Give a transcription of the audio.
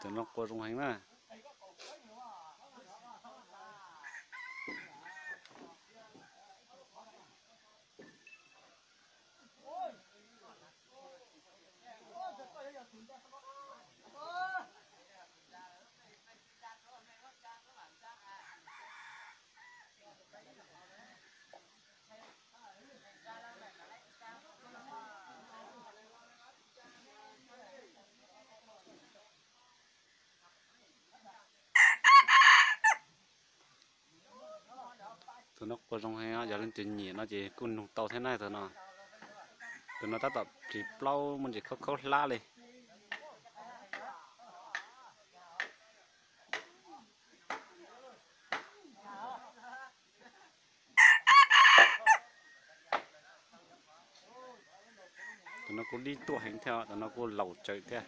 Tus no qua zoo heev na. Tus no qua zoo heev, yog leej twg nyiam no ces kuj nug tau thiab na tus no. Tus no tab tom ris plaub muaj ntsis khaub khaub hlab li. Tus no kuj dib tuaj heev thiab, tus no kuj laus tsawv thiab.